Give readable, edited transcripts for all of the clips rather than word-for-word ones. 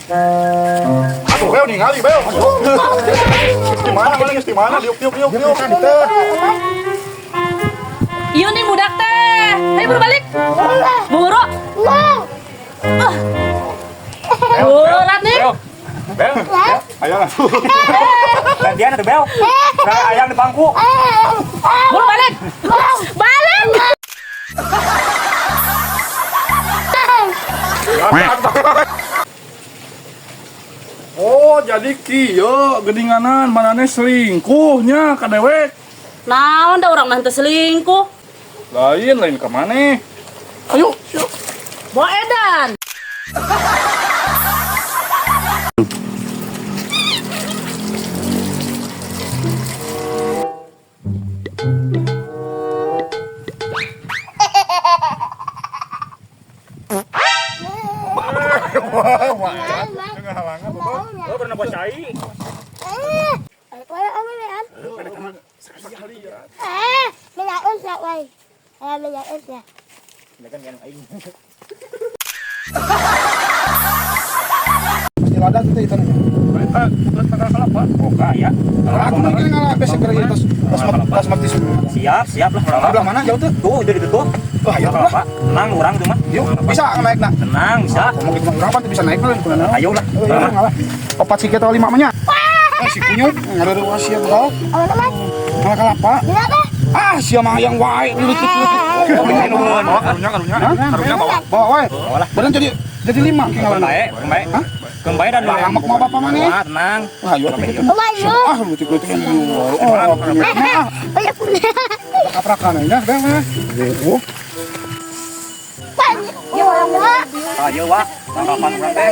Atuh beo ningali beo. Di mana mana geus di mana diuk diuk diuk diuk. Ieu nih budak teh. Ayo buru balik. Buru. Berat nih. Beo. Ayo langsung. Gantian atuh Bel. Nah, ayang di bangku. Buru balik. Balik. Oh, jadi kieu geuninganan manane selingkuhnya ka dewek. Naon da urang mah teu selingkuh. Lain lain ka maneh. Ayo, yuk. Bawa edan. Oh, pernah buat cai. Pasti ladang kita itu nih. Eta geus tanggal kalapa. Oh, ya. Aku mungkin ngalah besok kerja tas tas tas mati semua. Siap, siap lah. Sebelah mana jauh tuh? Tuh, itu ditutup. Wah, ayo lah. Kelapa. Tenang orang itu mah. Yuk, bisa naik nak. Tenang, bisa. Ngomong gitu mah urang pasti bisa naik lah. Ayo lah. Oh, iya, ngalah. Opat sih atau lima mah nya. Eh, si kunyuk ngareureuh sia bakal. Ngalah kalapa. Ah, sia mah yang wae leutik-leutik. Bawa karunya karunya. Karunya bawa. Bawa wae. Badan jadi lima ki ngalah. Baik, baik. Hah? Kembali dan Lah, mah kumaha bapak maneh? Wah, tenang. Wah, ayo atuh gitu. Ah, leutik-leutik. Oh, kunyuk. Kaprakan ya, dah, dah. Oh. Ayo, Wak. Tangkapan urang teh.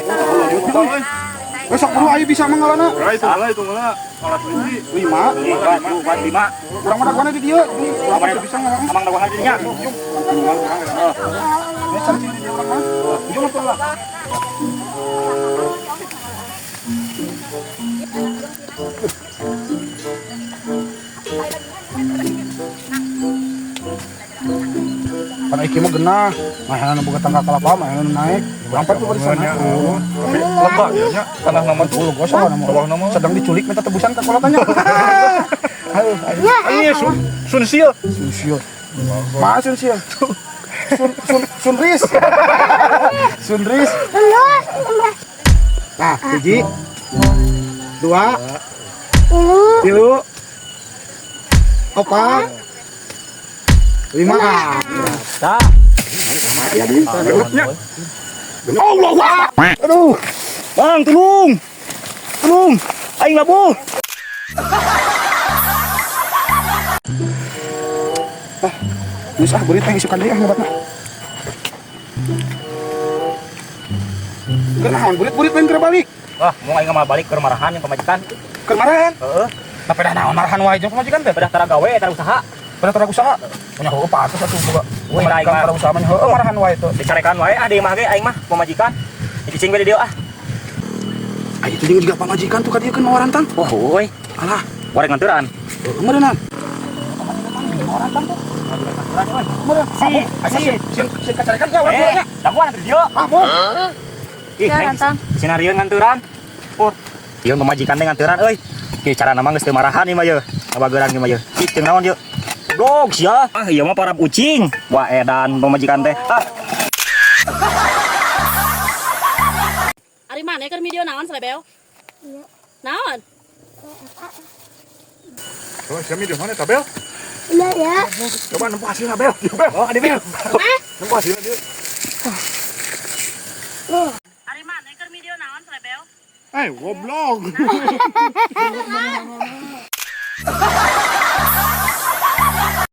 Besok buru ayo bisa mengalana. Nah, itu ngalah itu ngalah. Ngalah hiji. Lima. Lima, dua, lima. Kurang mana daguanna di dieu. Urang mah bisa ngalah. Amang daguan dinya. Ya cari di dieu urang mah. Ujung atuh lah. Pan iki mah genah, mahenan boga tangga kalapa, mahenan naik. Urang pan tuh di sana. Tapi lega ya nya tanah nama tuh. Tuh gosok nama. Bawah nama. Sedang diculik minta tebusan ke kolatannya. Aduh, aduh. Iya, sun sun sil. Sunsil. Mana sunsil? Sun sun sunris. Sunris. Nah, hiji, dua, tilu, opat, lima. Dah. Ya, di. Genepnya. Allah, aduh. Bang, tulung. Tulung. Aing labuh. Geus ah, beurit teh isukan deui ah ngobatna. Keur naon burit-burit lain keur balik. Wah, mau aing mah balik ke marahan yang pamajikan. Keur marahan. Heeh. Tapi dah naon marahan wae jeung pamajikan teh. Pada tara gawe, tara usaha. Pada tara usaha. Nya heueuh pantes atuh boga. Wah, aing mah. Tara usaha mah heueuh marahan wae tuh. Dicarekan wae ah di imah ge aing mah pamajikan. Dicicing we di dieu ah. Ah itu jeung juga pamajikan tuh ka dieu keun mawarantan. Wah, euy. Alah, Wareng nganturan. heueuh meureunnan. Mawarantan tuh. Si, Si, si, si kacarekan nya urang Eh, nya. daguan atuh di dieu. Ah, mau. Ih, Ya, neng, rantang. sinarieun nganturan. Pur. Ieu pamajikan teh nganturan euy. Ki cara nama geus teu marahan ieu mah yeuh. Ngabageran ieu mah yeuh. Ih, teu naon yeuh. Goblok sia. Ah, ieu mah para ucing. Wah, edan pamajikan teh. Ah, Ari maneh keur video naon selebeo? Naon? Coba siapa di mana tabel? Ya. Coba nempo hasilnya bel. Bel. oh, ada Bel. Nempo hasilnya dia. Ari maneh keur video naon selebeo? Eh, goblok.